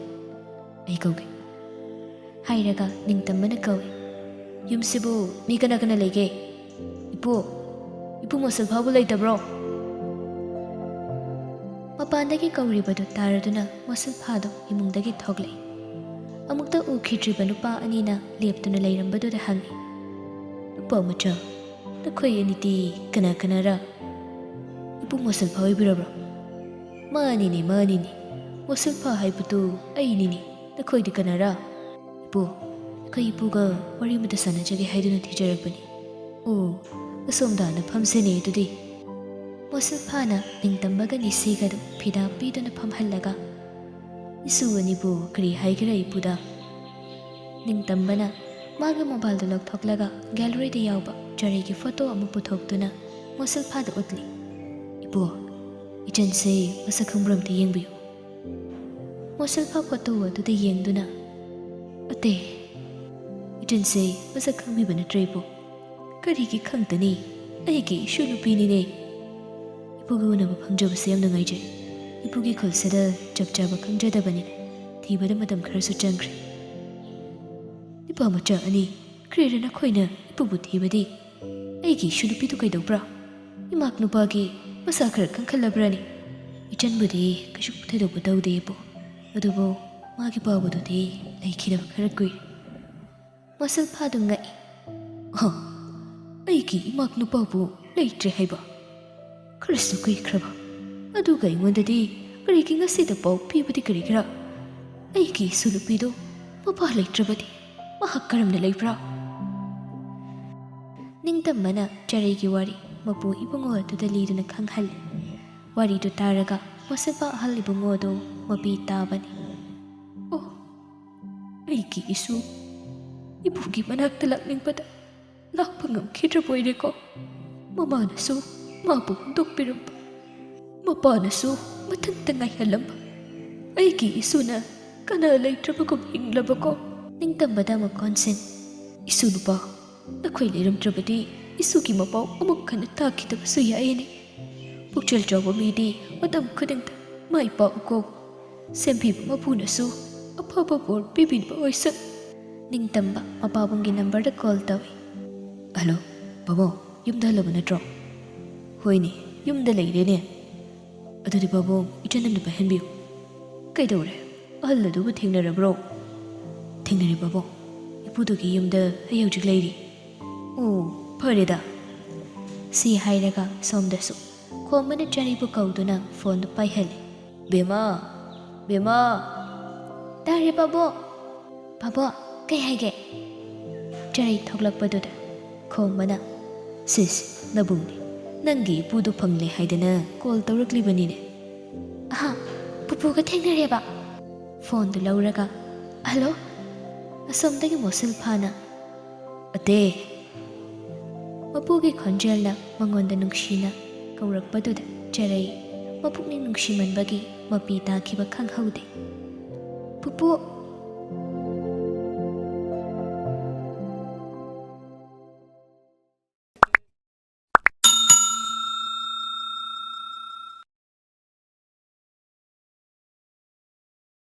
ꯑꯩ ꯀꯧꯒꯦ" ꯍꯥꯏꯔꯒ ꯅꯤꯡꯇꯝꯕꯅ ꯀꯧꯏ꯫ "ꯌꯨꯝꯁꯤꯕꯨ ꯃꯤ ꯀꯅꯥ ꯀꯅꯥ ꯂꯩꯒꯦ? ꯏꯄꯨ, ꯏꯄꯨ ꯃꯣꯁꯜꯐꯥꯕꯨ ꯂꯩꯇꯕ꯭ꯔꯣ?" ꯃꯄꯥꯟꯗꯒꯤ ꯀꯧꯔꯤꯕꯗꯨ ꯇꯥꯔꯗꯨꯅ ꯃꯣꯁꯤꯜꯐꯥꯗꯣ ꯏꯃꯨꯡꯗꯒꯤ ꯊꯣꯛꯂꯛꯏ꯫ ꯑꯃꯨꯛꯇ ꯎꯈꯤꯗ꯭ꯔꯤꯕ ꯅꯨꯄꯥ ꯑꯅꯤꯅ ꯂꯦꯞꯇꯨꯅ ꯂꯩꯔꯝꯕꯗꯨꯗ ꯍꯪꯉꯤ, "ꯅꯨꯄꯥ ꯃꯆꯥ, ꯅꯈꯣꯏ ꯑꯅꯤꯗꯤ ꯀꯅꯥ ꯀꯅꯥꯔꯥ?" "ꯏꯄꯨ ꯃꯣꯁꯤꯜꯐꯥ ꯑꯣꯏꯕꯤꯔꯕ꯭ꯔꯥ?" "ꯃꯥꯅꯤꯅꯦ, ꯃꯥꯅꯤꯅꯦ, ꯃꯣꯁꯤꯜꯐꯥ ꯍꯥꯏꯕꯗꯨ ꯑꯩꯅꯤꯅꯦ꯫ ꯅꯈꯣꯏꯗꯤ ꯀꯅꯥꯔꯥ?" "ꯏꯄꯨ, ꯑꯩꯈꯣꯏ ꯏꯄꯨꯒ ꯋꯥꯔꯤ ꯑꯃꯇ ꯁꯥꯟꯅꯖꯒꯦ ꯍꯥꯏꯗꯨꯅ ꯊꯤꯖꯔꯛꯄꯅꯤ꯫" "ꯑꯣ, ꯑꯁꯣꯝꯗ ꯍꯥꯟꯅ ꯐꯝꯁꯤꯅꯦ ꯑꯗꯨꯗꯤ꯫" ꯃꯣꯁꯤꯜꯐꯥꯅ ꯅꯤꯡꯇꯝꯕꯒ ꯅꯤꯁꯤꯒꯗꯨ ꯐꯤꯗꯥ ꯄꯤꯗꯨꯅ ꯐꯝꯍꯜꯂꯒ, "ꯏꯁꯨ ꯑꯅꯤꯕꯨ ꯀꯔꯤ ꯍꯥꯏꯒꯦꯔꯥ ꯏꯄꯨꯗ?" ꯅꯤꯡꯇꯝꯕꯅ ꯃꯥꯒꯤ ꯃꯣꯕꯥꯏꯜꯗꯨ ꯂꯧꯊꯣꯛꯂꯒ ꯒꯦꯂꯔꯤꯗ ꯌꯥꯎꯕ ꯆꯔꯩꯒꯤ ꯐꯣꯇꯣ ꯑꯃ ꯄꯨꯊꯣꯛꯇꯨꯅ ꯃꯣꯁꯤꯜꯐꯥꯗ ꯎꯠꯂꯤ꯫ "ꯏꯄꯨ, ꯏꯆꯟꯁꯦ ꯃꯁꯛ ꯈꯪꯕ꯭ꯔꯥ ꯑꯝꯇ ꯌꯦꯡꯕꯤꯌꯨ꯫" ꯃꯣꯁꯤꯜꯐꯥ ꯐꯣꯇꯣ ꯑꯗꯨꯗ ꯌꯦꯡꯗꯨꯅ, "ꯑꯇꯦ, ꯏꯆꯟꯁꯦ ꯃꯁꯛ ꯈꯪꯕꯤꯕ ꯅꯠꯇ꯭ꯔꯦ ꯏꯄꯨ?" "ꯀꯔꯤꯒꯤ ꯈꯪꯗꯅꯤ? ꯑꯩꯒꯤ ꯏꯁꯨ ꯅꯨꯄꯤꯅꯤꯅꯦ꯫" "ꯏꯄꯨꯒ ꯎꯅꯕ ꯐꯪꯖꯕꯁꯦ ꯌꯥꯝ ꯅꯨꯡꯉꯥꯏꯖꯩ꯫ ꯏꯄꯨꯒꯤ ꯈꯨꯜꯁꯤꯗ ꯆꯞ ꯆꯥꯕ ꯈꯪꯖꯗꯕꯅꯤꯅ ꯊꯤꯕꯗ ꯃꯇꯝ ꯈꯔꯁꯨ ꯆꯪꯈ꯭ꯔꯦ꯫" "ꯅꯨꯄꯥ ꯃꯆꯥ ꯑꯅꯤ, ꯀꯔꯤꯔ ꯅꯈꯣꯏꯅ ꯏꯄꯨꯕꯨ ꯊꯤꯕꯗꯤ? ꯑꯩꯒꯤ ꯏꯁꯨ ꯅꯨꯄꯤꯗꯨ ꯀꯩꯗꯧꯕ꯭ꯔꯥ? ꯏꯃꯥꯛ ꯅꯨꯄꯥꯒꯤ ꯃꯁꯥ ꯈꯔ ꯀꯟꯈꯠꯂꯕ꯭ꯔꯥꯅꯤ?" "ꯏꯆꯟꯕꯨꯗꯤ ꯀꯩꯁꯨ ꯊꯣꯏꯗꯣꯛꯄ ꯇꯧꯗꯦ ꯏꯄꯨ, ꯑꯗꯨꯕꯨ ꯃꯥꯒꯤ ꯄꯥꯕꯗꯨꯗꯤ ꯂꯩꯈꯤꯗꯕ ꯈꯔ ꯀꯨꯏꯔꯦ꯫" ꯃꯣꯁꯤꯜꯐꯥꯗꯨ ꯉꯛꯏ꯫ "ꯍ, ꯑꯩꯒꯤ ꯏꯃꯥꯛ ꯅꯨꯄꯥꯕꯨ ꯂꯩꯇ꯭ꯔꯦ ꯍꯥꯏꯕ? ꯈꯔꯁꯨ ꯀꯨꯏꯈ꯭ꯔꯕ꯫ ꯑꯗꯨꯒ ꯑꯩꯉꯣꯟꯗꯗꯤ ꯀꯔꯤꯒꯤ ꯉꯁꯤꯗ ꯄꯥꯎ ꯄꯤꯕꯗꯤ ꯀꯔꯤꯒꯤꯔꯥ? ꯑꯩꯒꯤ ꯏꯁꯨ ꯅꯨꯄꯤꯗꯣ ꯃꯄꯥ ꯂꯩꯇ꯭ꯔꯕꯗꯤ ꯃꯍꯥꯛ ꯀꯔꯝꯅ ꯂꯩꯕ꯭ꯔꯥ?" ꯅꯤꯡꯇꯝꯕꯅ ꯆꯔꯩꯒꯤ ꯋꯥꯔꯤ ꯃꯄꯨ ꯏꯕꯨꯡꯉꯣ ꯑꯗꯨꯗ ꯂꯤꯗꯨꯅ ꯈꯪꯍꯜꯂꯤ꯫ ꯋꯥꯔꯤꯗꯨ ꯇꯥꯔꯒ ꯃꯣꯁꯤꯜꯐꯥ ꯑꯍꯜ ꯏꯕꯨꯡꯉꯣ ꯑꯗꯨ ꯃꯄꯤ ꯇꯥꯕꯅꯤ꯫ "ꯑꯣ, ꯑꯩꯒꯤ ꯏꯁꯨ ꯏꯄꯨꯒꯤ ꯃꯅꯥꯛꯇ ꯂꯥꯛꯅꯤꯡꯕꯗ ꯂꯥꯛꯄ ꯉꯝꯈꯤꯗ꯭ꯔꯕ ꯑꯣꯏꯔꯦꯀꯣ꯫ ꯃꯃꯥꯅꯁꯨ ꯃꯥꯕꯨ ꯍꯨꯟꯗꯣꯛꯄꯤꯔꯝꯕ, ꯃꯄꯥꯅꯁꯨ ꯃꯊꯟꯇ ꯉꯥꯏꯍꯜꯂꯝꯕ꯫ ꯑꯩꯒꯤ ꯏꯁꯨꯅ ꯀꯅꯥ ꯂꯩꯇ꯭ꯔꯕꯒꯨꯝ ꯍꯤꯡꯂꯕꯀꯣ꯫" ꯅꯤꯡꯇꯝꯕꯗ ꯑꯃꯨꯛ ꯑꯣꯟꯁꯤꯟ꯫ "ꯏꯁꯨ ꯅꯨꯄꯥ, ꯅꯈꯣꯏ ꯂꯩꯔꯝꯗ꯭ꯔꯕꯗꯤ ꯏꯁꯨꯒꯤ ꯃꯄꯥꯎ ꯑꯃꯨꯛ ꯍꯟꯅ ꯇꯥꯈꯤꯗꯕꯁꯨ ꯌꯥꯏꯅꯦ꯫ ꯄꯨꯛꯆꯦꯜ ꯆꯥꯎꯕ ꯃꯤꯗꯤ ꯃꯇꯝ ꯈꯨꯗꯤꯡꯗ ꯃꯥꯏ ꯄꯥꯛꯎꯀꯣ꯫ ꯁꯦꯝꯕꯤꯕ ꯃꯄꯨꯅꯁꯨ ꯑꯐꯕ ꯕꯣꯔ ꯄꯤꯕꯤꯕ ꯑꯣꯏꯁꯅꯨ꯫" ꯅꯤꯡꯇꯝꯕ ꯃꯄꯥꯕꯨꯡꯒꯤ ꯅꯝꯕꯔꯗ ꯀꯣꯜ ꯇꯧꯏ꯫ "ꯍꯜꯂꯣ, ꯄꯥꯕꯨꯡ, ꯌꯨꯝꯗ ꯍꯜꯂꯕ ꯅꯠꯇ꯭ꯔꯣ?" "ꯍꯣꯏꯅꯦ, ꯌꯨꯝꯗ ꯂꯩꯔꯦꯅꯦ꯫" "ꯑꯗꯨꯗꯤ ꯄꯥꯕꯨꯡ, ꯏꯆꯟ ꯑꯃꯗ ꯄꯥꯏꯍꯟꯕꯤꯌꯨ꯫" "ꯀꯩꯗꯧꯔꯦ? ꯑꯍꯜ ꯑꯗꯨꯕꯨ ꯊꯦꯡꯅꯔꯕ꯭ꯔꯣ?" "ꯊꯦꯡꯅꯔꯦ ꯄꯥꯕꯨꯡ꯫ ꯏꯄꯨꯗꯨꯒꯤ ꯌꯨꯝꯗ ꯑꯩ ꯍꯧꯖꯤꯛ ꯂꯩꯔꯤ꯫" "ꯑꯣ, ꯐꯔꯦꯗ꯫" ꯁꯤ ꯍꯥꯏꯔꯒ ꯁꯣꯝꯗꯁꯨ ꯈꯣꯝꯕꯅ ꯆꯔꯩꯕꯨ ꯀꯧꯗꯨꯅ ꯐꯣꯟꯗꯨ ꯄꯥꯏꯍꯜꯂꯤ꯫ "ꯕꯦꯝꯃ, ꯕꯦꯝꯃ!" "ꯇꯥꯔꯦ ꯄꯥꯕꯣ꯫" "ꯄꯥꯕꯣ, ꯀꯩ ꯍꯥꯏꯒꯦ?" ꯆꯔꯩ ꯊꯣꯛꯂꯛꯄꯗꯨꯗ ꯈꯣꯝꯕꯅ, "ꯁꯤꯁ, ꯅꯕꯨꯡꯅꯦ, ꯅꯪꯒꯤ ꯏꯄꯨꯗꯨ ꯐꯪꯂꯦ ꯍꯥꯏꯗꯅ ꯀꯣꯜ ꯇꯧꯔꯛꯂꯤꯕꯅꯤꯅꯦ꯫" "ꯑꯍꯥ, ꯄꯨꯄꯨꯒ ꯊꯦꯡꯅꯔꯦꯕ?" ꯐꯣꯟꯗꯨ ꯂꯧꯔꯒ, "ꯍꯜꯂꯣ?" ꯑꯁꯣꯝꯗꯒꯤ ꯃꯣꯁꯤꯜ ꯐꯥꯅ, "ꯑꯇꯦ!" ꯃꯄꯨꯒꯤ ꯈꯣꯟꯖꯦꯜꯅ ꯃꯉꯣꯟꯗ ꯅꯨꯡꯁꯤꯅ ꯀꯧꯔꯛꯄꯗꯨꯗ ꯆꯔꯩ ꯃꯄꯨꯛꯅꯤꯡ ꯅꯨꯡꯁꯤꯃꯟꯕꯒꯤ ꯃꯄꯤ ꯇꯥꯈꯤꯕ ꯈꯪꯍꯧꯗꯦ꯫ "ꯄꯨꯄꯨ,